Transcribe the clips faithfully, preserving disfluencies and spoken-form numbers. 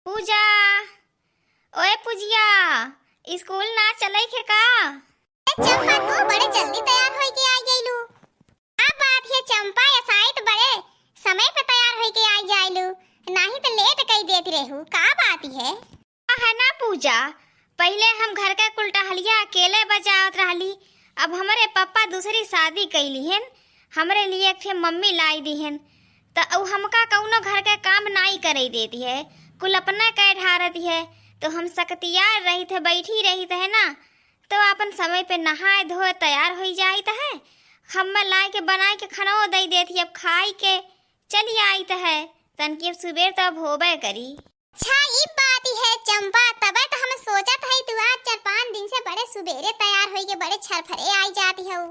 पूजा, ओए पूजिया, स्कूल ना चलै के का? ए चंपा, तू बड़े जल्दी तैयार होई के आ गइलू। का बात है चंपा, ऐसाई तो बड़े समय पे तैयार होई के आ जाइलू, नाही तो लेट कई देत रहू, का बात है? का है ना पूजा, पहिले हम घर के कुल टहलिया अकेले बजावत रहली, अब हमरे पप्पा दूसरी शादी कइली हन, हमरे लिए एक ठे मम्मी लाई दी हन, त उ हमका कउनो घर के काम नाई करे देती है, कुल अपने कै ढारती है, तो हम सकतियार रहित है, बैठी रहित है ना, तो आपन समय पे नहाए धोए तैयार होई जाइत है, हम्मे लाई के बनाई के खनवो दई देती, अब खाई के चली आइत है, तनकी अब सुबेर तो अब होबे करी। अच्छा, ई बात है चंपा, तबे तो हम सोचत हई तू आज चार पाँच दिन से बड़े सुबेरे तैयार होई के बड़े छरफरे आई जाती हऊ।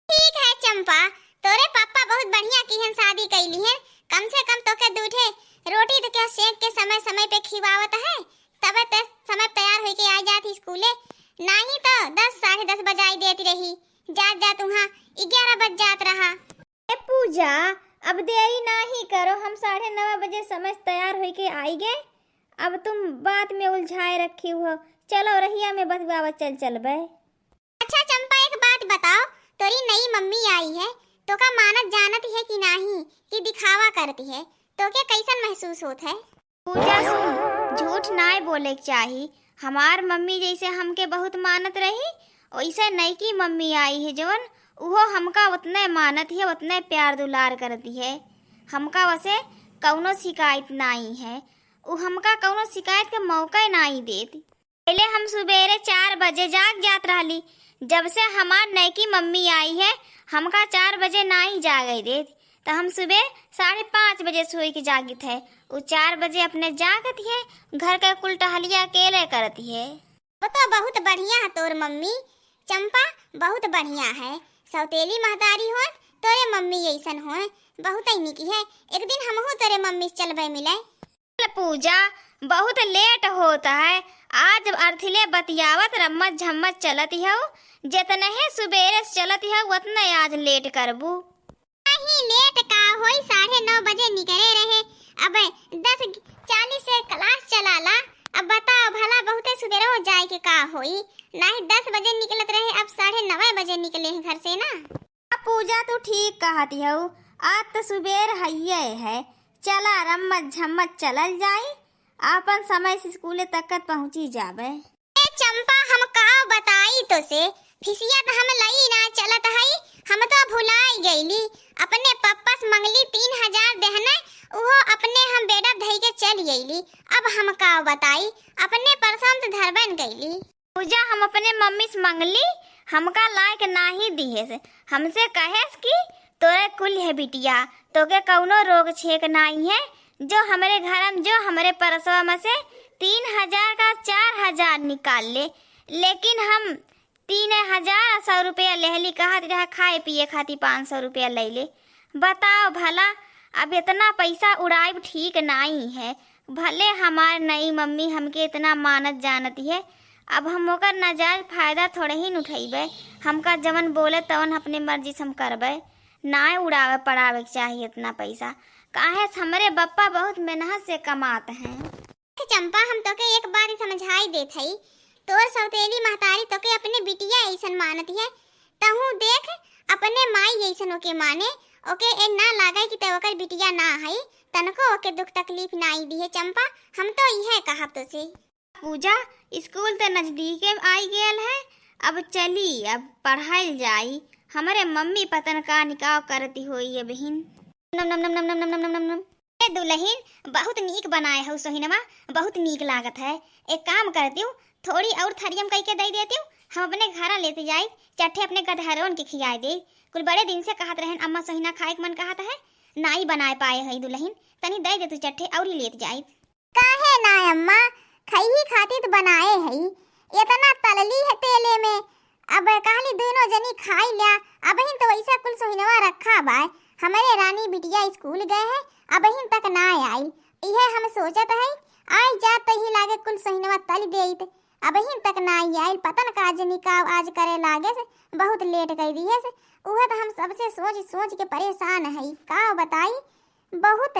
ठीक है चंपा, तोरे पापा बहुत बढ़िया किहन शादी कइली हन, कम से कम तोके दू ठे रोटी तो क्या सेंक के समय समय पे खिवावत है, तबे ते समय पे तैयार होई के आ जात स्कूले, नाही तो दस साढ़े दस बजाई देत रही, जात जात उहाँ ग्यारह बज जात रहा। ए पूजा, अब देरी नाही करो, हम साढ़े नौ बजे समय से तैयार होई के आई गे। अब तुम बात में उलझाए रखी हो, चलो रहिया में बतुआवत चल चलबे। अच्छा चंपा, एक बात बताओ, तोरी नई मम्मी आई है, तोका मानत जानत है कि नाही, कि दिखावा करती है, तोके कैसन महसूस होत है? पूजा सुन, झूठ नाय बोले के चाही। हमार मम्मी जैसे हमके बहुत मानत रही, वैसे नईकी मम्मी आई है जवन, उहो हमका उतने मानत है, उतने प्यार दुलार करती है। हमका वसे कउनो शिकायत नाई है, उ हमका कउनो शिकायत के मौका ही नाई देत। पहिले हम सुबेरे चार बजे जाग जात रहली, जब से हमार नईकी मम्मी आई है, हमका चार बजे नाई जागे देत, त हम सुबह साढ़े पाँच बजे सोई के जागित है। उ चार बजे अपने जागत है, घर के कुल टहलिया अकेले करत है। वो तो बहुत बढ़िया है तोर मम्मी, चंपा, बहुत बढ़िया है। सौतेली महतारी होत, तोरे मम्मी ऐसन होए, बहुत ही निकी है। एक दिन हमहू तोरे मम्मी से चलबे मिले। पूजा, बहुत लेट होत है, आज अर्थिले बतियावत रम्मत झम्मत चलत हऊ, जेतनहे सुबेरे से चलत हऊ, ओतने आज लेट करबू। नहीं, लेट का होई, साढ़े नौ बजे निकरे रहे, अब दस चालीस से क्लास चलाला। अब बताओ भला, बहुते सुबेरे हो जाए के का होई? नहीं, दस बजे निकलत रहे, अब साढ़े नौ बजे निकले हैं घर से ना। अब पूजा, तू ठीक कहत हऊ, आज त सुबेर हइये है, चला रम्मत झम्मत चलल जाई, आपन समय से स्कूले तक पहुँची जाबे। ए चंपा, हम का बताई तोसे, फिसिया त हम लई ना चलत हई, हम तो भुलाई गईली, अपने पप्पा से मंगली तीन हजार देहने, उहो अपने हम बेडा धई के चल गईली, अब हम का बताई, अपने परसों त धरबन गईली। पूजा, हम अपने मम्मी से मंगली, हमका लायक नाही दिहेस। हमसे कहेस कि तोरे कुल है बिटिया, तोके कउनो रोग छेक नाही है, जो हमरे घर में, जो हमरे परसवा में से तीन हजार का चार हजार निकाल ले। लेकिन हम तीन हजार सौ रुपया लेहली, कहत रहा खाए पिए खातिर पाँच सौ रुपया ले ले। बताओ भला, अब इतना पैसा उड़ाइब ठीक नाई है। भले हमार नई मम्मी हमके इतना मानत जानत है, अब हम ओकर नाजायज फायदा थोड़े ही न उठैबे। हमका जवन बोले तवन अपने मर्जी से हम करबे, नाय उड़ावे पड़ावे के चाही इतना पैसा, काहे से हमरे बप्पा बहुत मेहनत से कमात हैं। देख चंपा, हम तोके एक बात समझाई देत हई, तोर सौतेली महतारी तोके अपने बिटिया ऐसन मानत है, तहूँ देख अपने माई ऐसन ओके माने, ओके ए ना लागे कि ते ओकर बिटिया ना हई, तनको ओके दुख तकलीफ नाई दिहे चंपा, हम तो इहे कहब तोसे। पूजा, स्कूल त नजदीके आई गेल है, अब चली, अब पढ़ाइल जाई। हमरे मम्मी पतन का निकाव करती होई अबहिन। नम, नम, नम, नम। ए दुलहिन, बहुत नीक बनाए हउ सोहिनवा, बहुत नीक लागत है। एक काम करतिउ, थोड़ी और थरियम कइके दइ देतिउ, हम अपने घरा लेते जाई, चट्ठे अपने गदहरवन के खियाए दे। कुल बड़े दिन से कहत रहन, अम्मा सोहिना खाए के मन कहत है, नाई बनाए पाए हई दुलहिन, तनी दइ दे तू चट्ठे और ही लेत जाई। काहे ना अम्मा, खइही खातिर त बनाए हई। एतना तलली है तेले में, अब कहली दुनो जनी खाई ल्या। अबहिन तो वैसा कुल सोहिनवा रखा बाय, हमरे रानी बिटिया स्कूल गए है, अबहिन तक ना आइल। इहे हम सोचत हई, आई जात त ही लागे कुल सोहिनवा तल देइत। अबहिन तक ना आइल, पता न का जनी का आज करे लागे से, बहुत लेट कर दिए से। उहे तो हम सबसे सोच सोच के परेशान हई, का बताई, बहुत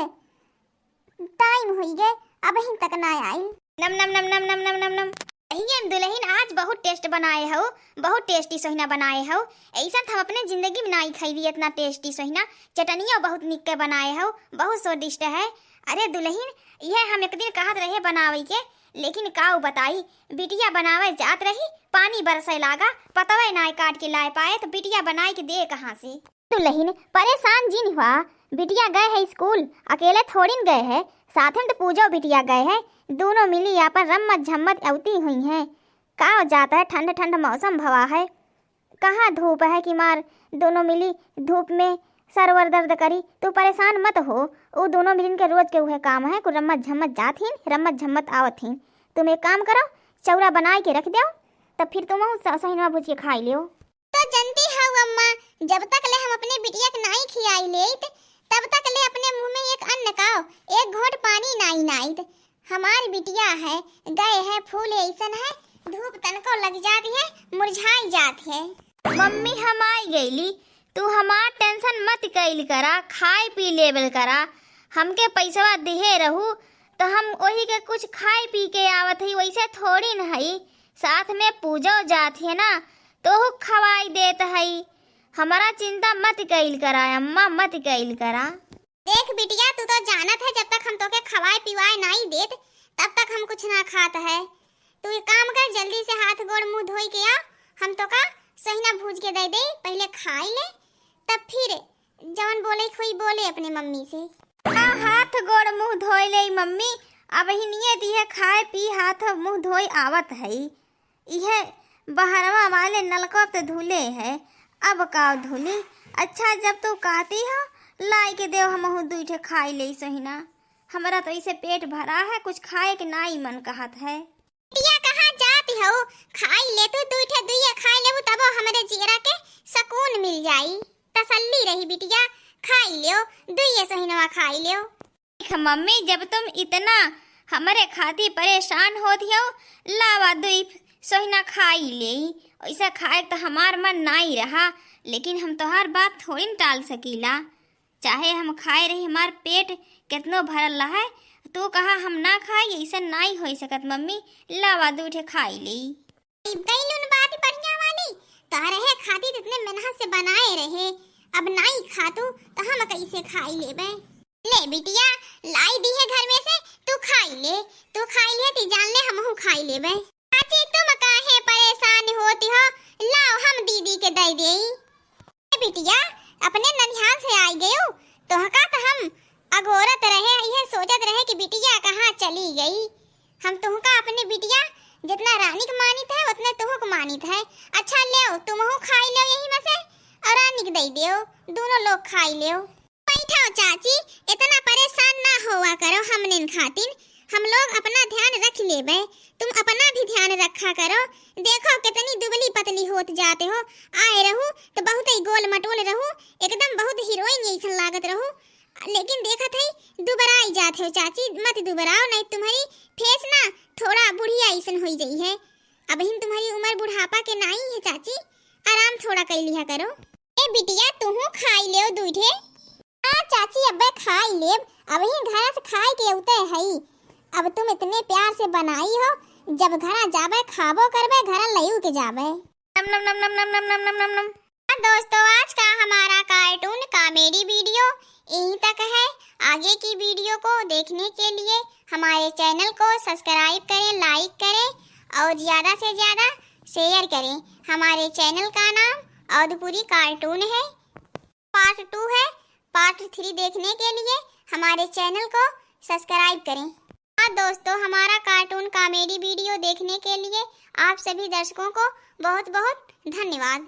टाइम होई गए, अबहिन तक ना आइल। नम, नम, नम, नम। कहिए दुलहिन, आज बहुत taste बनाए हौ, बहुत tasty सोहिना बनाए हौ। ऐसन त हम अपने जिंदगी में नाई खइली, इतना tasty सोहिना। चटनियो बहुत निक के बनाए हौ, बहुत स्वादिष्ट है। अरे दुलहिन, इहे हम एक दिन कहत रहे बनावे के, लेकिन काउ बताई, बिटिया बनावे जात रही, पानी बरसे लागा, पतवे नाय काट के लाए पाए, त बिटिया बनाए के दे कहाँ से? दुलहिन, परेशान जिन हुआ, बिटिया गए है स्कूल, अकेले थोड़िन गए है, साथे में त पूजो बिटिया गए है, दूनो मिली आपन रम्मत झम्मत अउती हुई है। काउ जात है, ठंड ठंड मौसम भवा है, कहाँ धूप है कि मार दोनों मिली धूप में सरवर दर्द करी। तू परेशान मत हो, उ दोनों मिलिन के रोज के उहे काम है, कुल रम्मत झम्मत जात हिन, रम्मत झम्मत आवत हिन। तुम एक काम करो, चौरा बनाए के रख देओ, तब फिर तुमहू स-, सोहिनवा भूज के खाई लेओ। तो जनती हऊ अम्मा, जब तक ले हम अपने बिटिया के नाई खियाई लेइत, तब तक ले अपने मुँह में एक अन्न काओ, एक घोंट पानी नाई नाइत। हमार बिटिया है, गए है, फूल ऐसन है, धूप तनको लग जात है, मुरझाई जात है। मम्मी, हम आई गईली, तू हमार tension मत कइल करा, खाए पी लेबल करा। हमके पैसवा दिहे रहू, त हम ओही के कुछ खाए पी के आवत हई, वैसे थोड़ी न हई। साथ में पूजो जात है ना, तोहू खवाई देत हई। हमारा चिंता मत कइल करा अम्मा, मत कइल करा। देख बिटिया, तू तो जानत है, जब तक हम तोके खवाए पिवाए नाई देत, तब तक हम कुछ ना खात है। तू एक काम कर, जल्दी से हाथ गोड़ मुँह धोई के आ, हम तोका सोहिना भूज के दे दे, पहले खाई ले, तब फिर जवन बोले खोई बोले अपने मम्मी से। आ, हाथ गोड़ मुँह धोई ले मम्मी, अबहिनिये दिहे खाए पी हाथ मुँह धोई आवत है। इहे बहरवा वाले नलकवा पे धुले है, अब का धुली? अच्छा, जब तू कहती हो, लाई के देव, हमहू दुई ठे खाई ले सोहिना। हमरा तो इसे पेट भरा है, कुछ खाए के नाई मन कहत है। बिटिया, कहाँ जाती हो? खाई ले तू दुई ठे, दुइये खाई लेबू, तबो हमरे जियरा के सकून मिल जाई, तसल्ली रही बिटिया। खाई लेओ, दुइये सोहिनवा खाई लेओ। देख मम्मी, जब तुम इतना हमरे खातिर परेशान होत हो, लावा दुई सोहिना खाई लेई। ऐसा खाए त हमार मन नाई रहा, लेकिन हम तोहार बात थोड़ी न टाल सकीला। चाहे हम खाए रही, हमार पेट केतनो भरल रहे, तू कहा हम ना खाई, ऐसा नाई होई सकत मम्मी, लावा दुई ठे खाई लेई। गईलुन बात बढ़िया वाली, तोहरे खातिर इतने मेहनत से बनाए रहे, अब नाई खातू त हम कैसे खाई लेबे? ले बिटिया, लाई दी है घर में से, तू खाई ले, तू खाई ले, ती जान ले, हमहू खाई लेबे। चाची, तुम काहे परेशान होती हो? लाओ, हम दीदी के दे देई। ए बिटिया, अपने ननिहाल से आई गयो, तोहका त हम अगोरत रहे, यह सोचत रहे कि बिटिया कहाँ चली गई। हम तुहका अपने बिटिया जितना रानी के मानित है, उतने तुहक मानित है। अच्छा, लेओ, तुमहू खाई लेओ यही में से, और रानी के दे देओ, दोनों लोग खाई लेओ। बैठो चाची, इतना परेशान ना होवा करो हमने खातिन, हम लोग अपना ध्यान रख लेबे, तुम अपना भी ध्यान रखा करो। देखो कितनी दुबली पतली होत जाते हो, आए रहू तो बहुत ही गोल मटोल रहू, एकदम बहुत हीरोइन जैसन लागत रहू, लेकिन देखत है दुबराई जात हो चाची, मत दुबराओ, नहीं तुम्हारी फेस ना थोड़ा बुढ़िया ऐसन होई जाई है। अबहिन तुम्हारी उम्र बुढ़ापा के नाई है चाची, आराम थोड़ा कर लिया करो। ए बिटिया, तुहू खाई लेओ दुई ठे। हाँ चाची, अबे खाई लेब, अबही घरा से खाए के उते हई। अब तुम इतने प्यार से बनाई हो, जब घरा जाबे खाबो करबे, घरा लयू के जाबे। नम नम नम नम नम नम नम नम नम नम। हाँ दोस्तों, आज का हमारा कार्टून कॉमेडी वीडियो यहीं तक है। आगे की वीडियो को देखने के लिए हमारे चैनल को सब्सक्राइब करें, लाइक करें और ज़्यादा से ज़्यादा शेयर करें। हमारे चैनल का नाम अवधपुरी कार्टून है। पार्ट टू है, पार्ट थ्री देखने के लिए हमारे चैनल को सब्सक्राइब करें। हाँ दोस्तों, हमारा कार्टून कॉमेडी वीडियो देखने के लिए आप सभी दर्शकों को बहुत बहुत धन्यवाद।